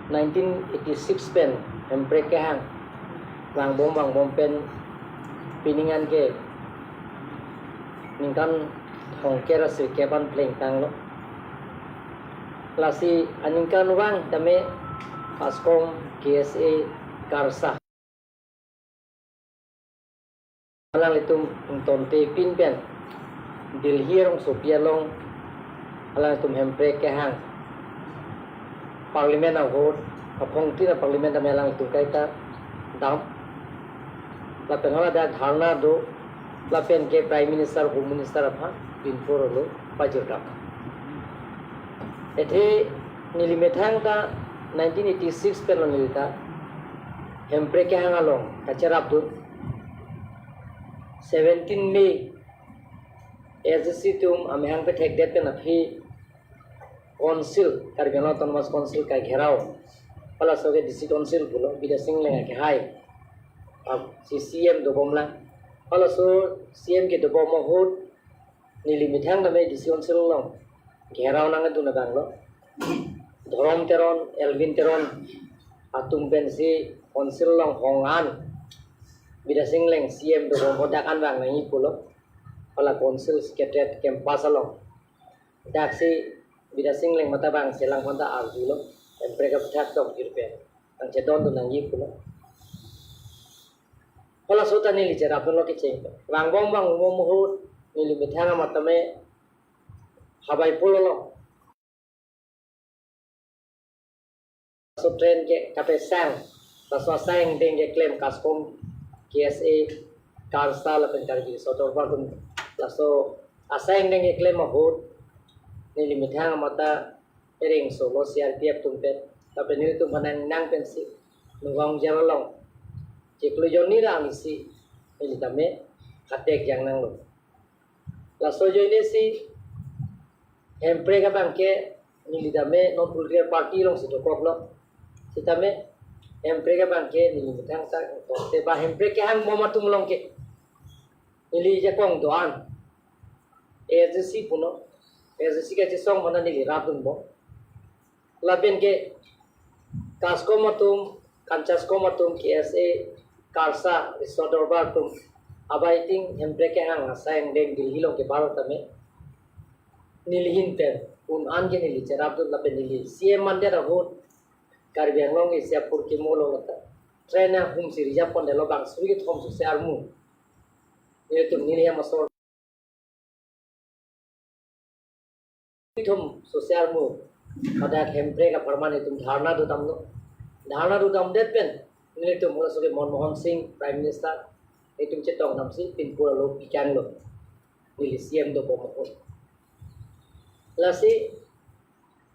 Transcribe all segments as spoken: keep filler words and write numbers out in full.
Nineteen eighty-six pen Hemprek kehang vangbom vangbom pen pining an ke ningkan thomkep ra sirkep an plengtanglo. Lasi aningkanvang tame KASCOM, KSA, KARSA alanglitum ingtonte pin pen Delhi arongsopi along alanglitum Hemprek kehang Parliament a-vote, kaphongtin a-Parliament tame alanglitum kaita dam. Lapen hala dak dharna do, lapen ke Prime Minister, Home Minister aphan pinpur alo pajir dam. Athe neli methang ta nineteen eighty-six pen lo neli ta Hemprek kehang along kacherapdun. Seventeen May, ASDC atum amehang pethekdet pen aphi Council, Karbi Anglong Autonomous Council kagherao, halaso ke District Council pulo, Bidya Sing Engleng akehai, ah, si CEM dobomlang. Halaso CEM kedobom ahut neli methang tame District Council along gherao nangdun abanglo. Dhorom Teron, Elwin Teron atum pensi Council along hong an Bidya Sing Engleng CEM dobom ahut dak an vang nangji pulo. Hala Council Secretariat campus along. Daksi Bidya Sing Engleng mate bang selang phanta arjulo. Hemprek aphuthak tokjir pen nangchedondun nangji pulo. Halaso ta neli cherapdunlo kecheng. Vangbom vangbom ahut neli methang amat tame habai pulo lo. Laso train ke kapesang, laso asai angdeng keklem KASCOM, KSA, KARSA lapen Karbi Riso Dorbar atum. Laso asai angdeng keklem ahut neli methang amat ta ereng solo CRPF atum pen. Lapen nelitum aphan nang nang pensi Nagaon Jail along chiklo jonni ra anisi neli tame katek jang nanglo. Laso ajoine si Hemprek abang ke neli tame non political party alongsi dokoklo. Sitame Hemprek abang ke neli methang ta tokte ba Hemprek kehang bom atum along ke neli jakong do-an ASDC puno, ASDC kachesong mana neli rapdunbom. Lapen ke KASCOM atum, KANCHASCOM atum, KSA, KARSA, Riso Dorbar atum abaiting Hemprek kehang asai angdeng Delhi along kebar tame neli ahin pen un an ke neli cherapdun lapen neli CEM mandet ahut Karbi Anglong Asia pur kimo lo lata train ahum si reserve pondetlo bang suri kethom sose armu. Nelitum neli hem asor kethom sose armu pada Hemprek apharman itum dharna dodamlo. Dharna dodamdet pen nelitum halaso ke Manmohan Singh Prime Minister itum chetong damsi pinpur alo pikanglo. Neli CEM dobom ahut. Lasi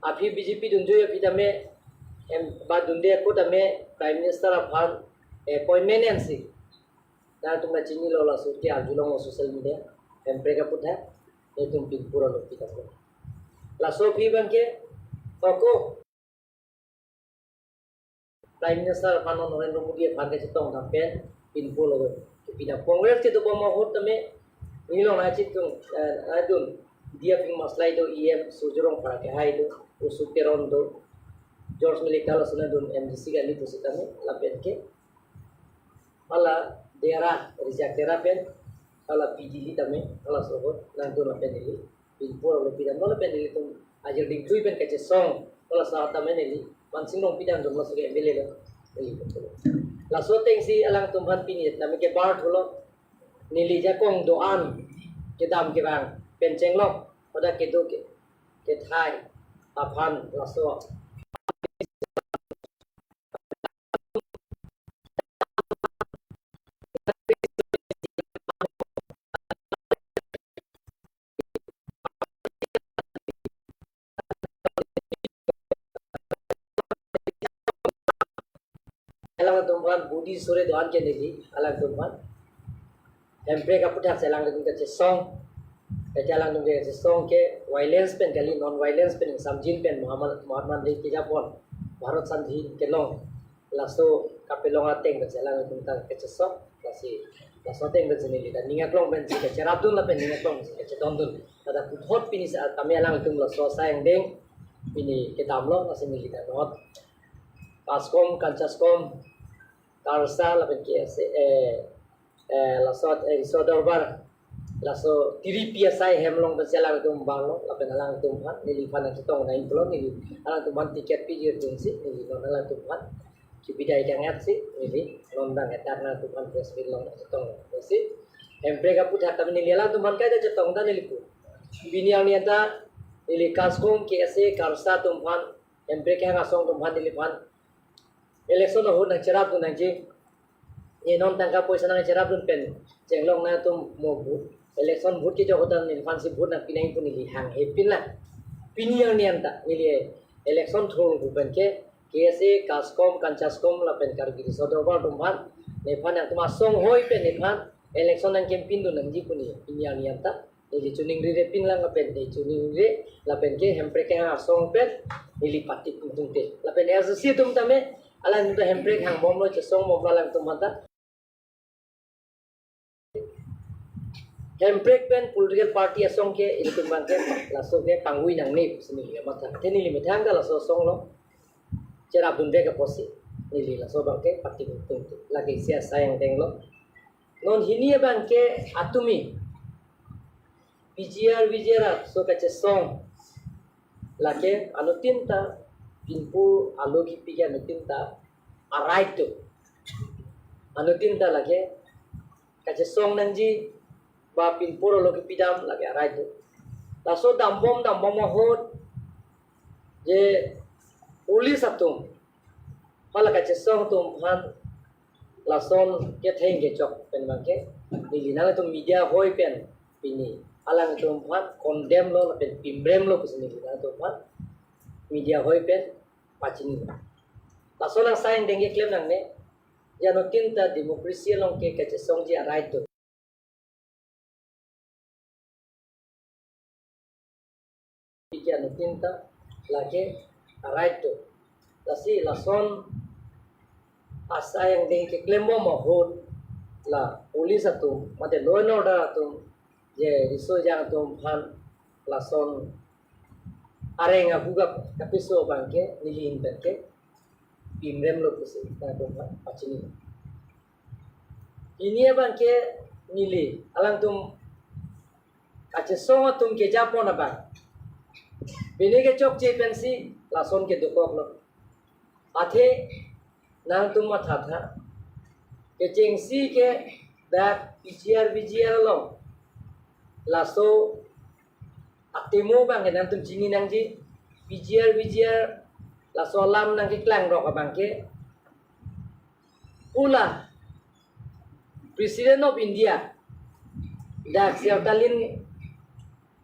aphi BJP dunjui aphi tame em ba dunde ako tame Prime Minister aphan appointment ensi nangtum ta chinilo, laso ke arjulonglo social media, Hemprek aphuthak, nelitum pinpur alo pitako. Laso aphi abang ke, ako Prime Minister aphan Narendra Modi aphan kachetong dam pen pinpur alo. Pida Congress kedobom ahut tame, neli along nangchitung, eh, adun, Diya Pingmaslai do, EM Surjya Rongphar akehai do, Usuk Teron do, George Melekal ason adun MDC kali pusitame, lapen ke hala Dera, Rijak Dera pen, hala P D L tame, halaso ahut nangtum lapen neli pinpur alo pidam, lapen nelitum ajir dingthui pen kachesong, halaso tame neli Mansing Rongpi damdun, laso ke MLA lo, neli pinpur. Laso atengsi alangtum aphan pini tame kebar thulo, neli jakong do-an kedam kevang pen chenglok, pada kedo ke kethai aphan laso. Alangtum aphan budi sore do-an ke neli alangtum aphan. Hemprek aphuthak si alangtum kachesong. Kache alangtum kachesong ke violence pen kali, non violence pen, samjin pen Mahatma, Mahatma Gandhi kejapon Bharat Sandhi kelong. Laso kapelong ateng kache alangtum ta kachesong. Lasi laso ateng pensi neli ta ning aklong pensi kacherapdun lapen ning aklong pensi kachedondun. Tada puthot pini sa tame alangtum laso asai angdeng pini kedamlo, lasi neli ta not Kaskom, Kanchaskom, Karsa lapen K S A, eh, eh, laso, eh, Riso Dorbar, laso tiripi asai hem along pensi alangtum vanglo, lapen alangtum aphan, neliphan nangchetong nangji pulo, neli alangtum aphan ticket piji atumsi, neli non alangtum aphan kebidai kangat si, neli non bang etak alangtum aphan press meet along nangchetong si. Hemprek aputhak kami neli alangtum aphan kaita chetong ta neli pu. Pini arni anta neli Kaskom, K S A, Karsa atum aphan, Hemprek kehang asong atum aphan, neliphan election ahut nangcherapdun nangji. Ne non tangka poisa nangcherapdun pen chenglong nangtum mo vote, election vote kejok ahut neliphansi vote nangpi nangji pu neli hanghe pinlang. Pini arni anta neli election thurpu pen ke K S A, Kaskom, Kanchaskom lapen Karbi Riso Dorbar atum aphan, nephan nangtum asong hoi pen nephan election nang campaign dun nangji pu neli pini arni anta neli choningri re pinlang lapen neli choningri re lapen ke Hemprek kehang asong pen neli patik tung te. Lapen S S C atum tame alangtum ta Hemprek hangbomlo, chesongbomlo alangtum aphanta. Hemprek pen political party asong ke itum abang ke laso ke pangvui nangne pusi neli amatha. Te neli methang ta laso asong along cherapdun bek apotsi neli laso abang ke patik tung te. Lake isi asai angdeng lo. Non hini abang ke atumi P G R, V G R aso kachesong lake anuttin ta pinpur alo kipi ke anuttin ta a-right do. Anuttin ta lake kachesong nangji ba pinpur alo kipi dam lake a-right do. Laso dambom dambom ahut je police atum hala kachesong atum aphan lason ketheng kechok pen abang ke neli nangtum media hoi pen pini alangtum aphan condemn lo lapen pimrem lo pusi neli nangtum aphan media hoi pen pachini. Laso lang asai angdeng keklem nangne, je anuttin ta democracy along ke kachesongji a-right do. Pi ke anuttin ta lake a-right do. Lasi lason asai angdeng keklembom ahut la police atum mate law and order atum je riso ejang atum aphan lason areng abuga kapiso abang ke neli ahin pen ke pimrem lo pusi nangtum aphan pachini. Pini abang ke neli alangtum kachesong atum kejapon abang pini kechokche pensi lason kedokok lo. Athe nangtum mathatha, kechengsi ke dak P G R V G R along laso atemo abang ke nangtum chini nangji. P G R V G R laso alam nangkeklangrok abang ke pu la President of India dak Sertalin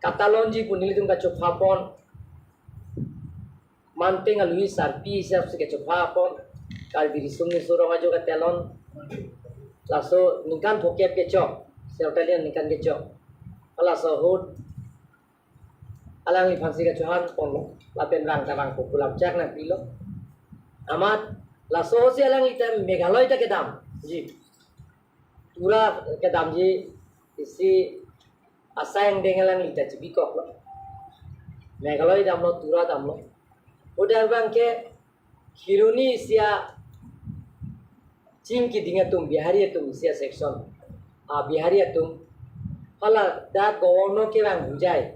katalonji pu nelitum kachopha pon. Manpeng alui sarpi hisap si kachopha pon. Karbi Riso Nimso Rong Ajo katalon. Laso ningkan phokep kechok, Sertalin aningkan kechok. Laso ahut alangliphansi kachohan ponlo, lapen vang ta vangpo pu lamchak nangpilo. Amat laso ahutsi alangli ta Meghalaya ta kedamji, Tura kedamji, isi asai angdeng alangli ta chibikoklo. Meghalaya damlo, Tura damlo. Hadak abang ke Kheroni isi aching keding atum, Bihari atum isi a-section, a Bihari atum, hala dak governor kevang Hojai,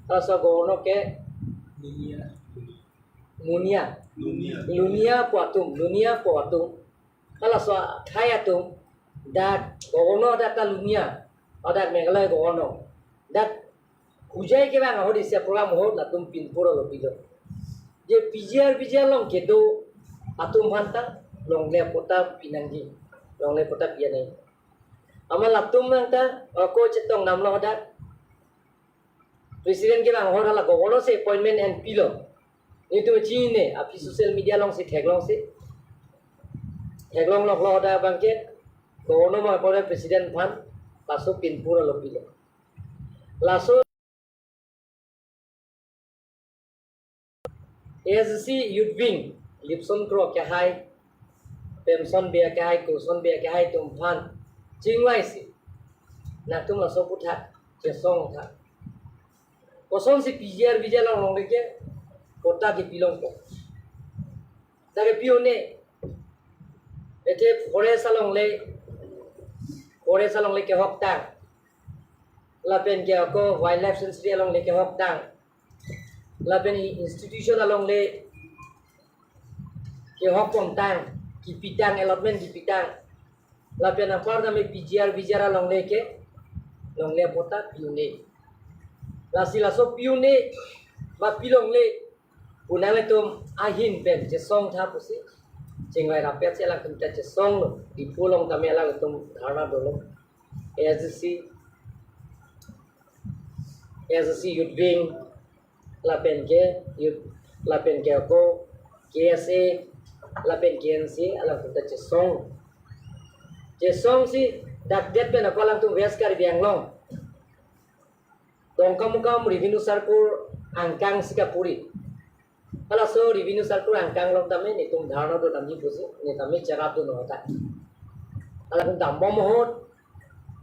halaso governor ke Lunia. Lunia. Lunia. Lunia pu atum, Lunia pu atum. Halaso akhai atum dak governor dak ta Lunia, o dak Meghalaya governor. Dak Hojai kevang ahut isi a-program ahut latum pinpur alo pilo. Je P G R, P G R along kedo atum aphanta longle patta pinangji, longle patta pinangji. Amat latum nangta, o, ko chetong damlo hadak. President kevang ahut hala governor si appointment en pilo. Nelitum chinine, aphi social media alongsi theklong si. Theklong loklo hadak abang ke governor ma appoint president aphan laso pinpur alo pilo. Laso A S D C Youth Wing, Lipson Kro kehai, Pemson Bey kehai, Kurson Bey kehai atum aphan chingvaisi, nangtum laso aputhak chesong tha. Kosonsi P G R V G R along longle ke patta kepilongpo. Tare pi-un-e, ete forest alongle, forest alongle kehok tang, lapen ke ako wildlife sanctuary alongle kehok tang, lapen institution alongle kehok pon tang, kipi tang, allotment kipi tang, lapen apar tame P G R, V G R alongle ke longle patta pi-un-e. Lasi laso pi-un-e, ma pi longle pu nanglitum ahin pen chesong tha pusi chingvai rapet si alangtum ta chesonglo. Diphu along tame alangtum dharna dolo. A S D C, A S D C Youth Wing, lapen ke Youth, lapen ke ako K S A, lapen K N C A, alangtum ta chesong. Chesong si dak det pen ako alangtum West Karbi Anglong Dongkamukam Revenue Circle angkang si kapuri. Halaso Revenue Circle angkang along tame netum dharna do damji pusi, ne tame cherap do nota. Alangtum dambom ahut,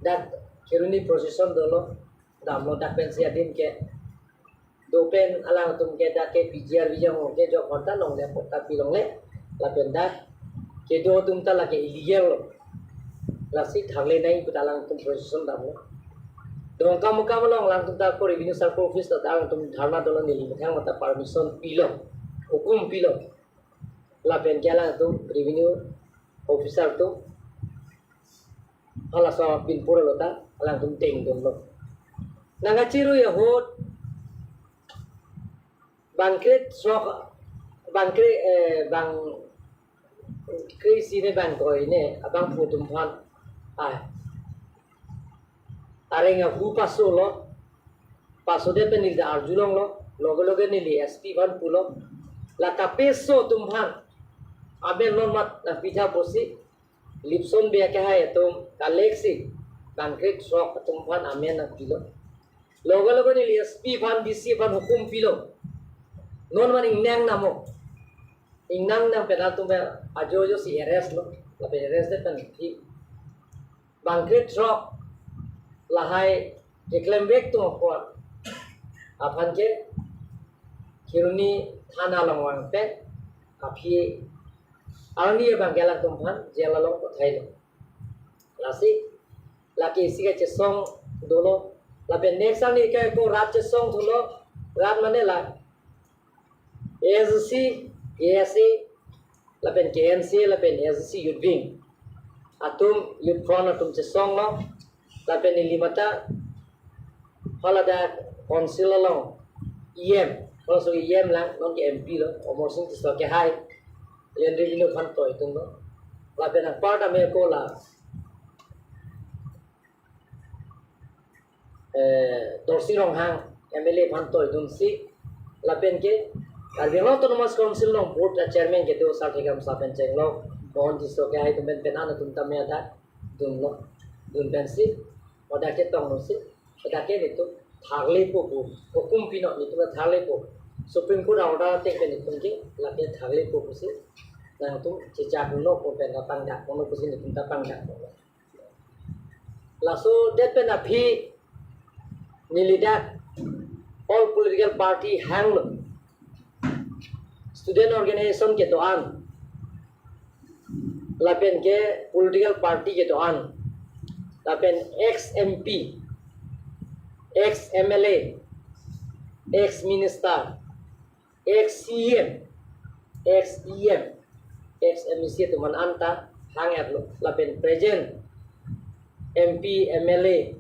dak Kheroni procession dolo, damlo dak pensi adim ke. Do pen alangtum ke dak ke P G R V G R ke jok horta longle patta pi longle, lapen dak kedo atum ta lake illegal lo. Lasi tharle nai pu ta alangtum procession damlo. Dongkamukam along alangtum ta ako Revenue Circle Office ta alangtum dharna dolo, neli methang mata permission pilo, hukum pilo. Lapen ke alangtum Revenue Officer atum halaso binpur lo ta alangtum tengdunlo. Nangkachirui ahut bangkre throk, bangkre, eh, bangkre isi ne bangkoi ne abangphu atum aphan, ah, areng ahu pasolo, pasodet pen neli ta arjulonglo, loge loge neli S P aphan pulo, la kapeso atum aphan amen non mat nangpi tha pusi, Lipson Bey akehai atum kalek si bangkre throk atum aphan amen nangpilo. Loge loge neli S P aphan, D C aphan hukum pilo. Non man ingnang namo. Ingnang nang pen atum pen ajo ajo si arrest lo. Lapen arrest det pen aphi bangkre throk lahai keklem vek atum aphan, aphan ke Kheroni thana along vang pen aphi arni abang ke alangtum aphan jail along pathailo. Lasi lake isi kachesong dolo. Lapen next arni ke ako rat chesong thulo, rat mane la A S D C, K S A, lapen K N C A, lapen A S D C Youth Wing atum, Youth Front atum chesonglo. Lapen neli mata haladak council along E M, halaso E M lang, non ke M P lo, Amarsing Tisso akehai, Land Revenue aphan toidunlo. Lapen apar tame ako la, eh, Dorsing Ronghang M L A aphan toidunsi, lapen ke Karbi Anglong Autonomous Council along board a chairman kedo Sar Thekramsa pen chenglok, Mohan Tisso akehai atum pen pen an atum tame dak dunlo, dun pensi, oda ke tonglo si, oda ke netum tharlepo pu, hukum pinon, netum tharlepo. Supreme Court order ateng pen netum ke lake tharlepo pusi, nangtum chechak dunlo pu pen ta pangdak ponlo pusi netum ta pangdak ponlo. Laso det pen aphi neli dak all political party hanglo, student organization kedo-an, lapen ke political party kedo-an, lapen ex M P, ex M L A, ex minister, ex C M, ex E M, ex M A C atum aphan anta hang-etlo, lapen present M P, M L A,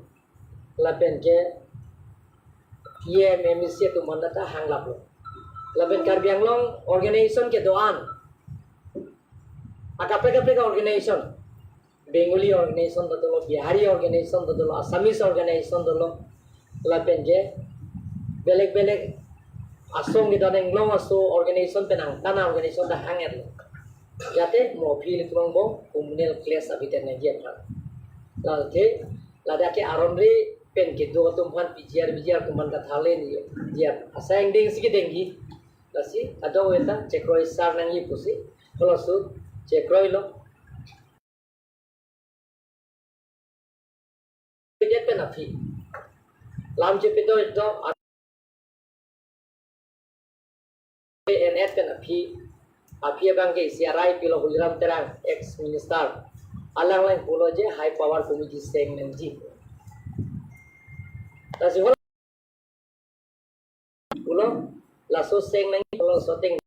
lapen ke E M, M A C atum aphan ta hanglaplo. Lapen Karbi Anglong organization kedo-an, akaprek kaprek organization, Bengali organization ta dolo, Bihari organization ta dolo, Assamese organization dolo, lapen ke belek belek asong kedo-an, Anglong aso organization pen angtan a organization ta hang-etlo. Jate mo aphi netum angbong communal clash abiten nangji aphan. Lale ladak ke aron re pen kedo atum aphan P G R, V G R atum aphan katharle ni dia asai angdeng si kedengji. Lasi kadokave ta chekroi sar nangji pusi, halaso chekroilo. Pedet pen aphi, lam chepedoi do, N H pen aphi, aphi abang ke isi arai pilo, Holiram Terang, ex minister. Alang lang pulo je high power committee seng nangji. Lasi hala pulo, laso seng nangji pulo, laso ateng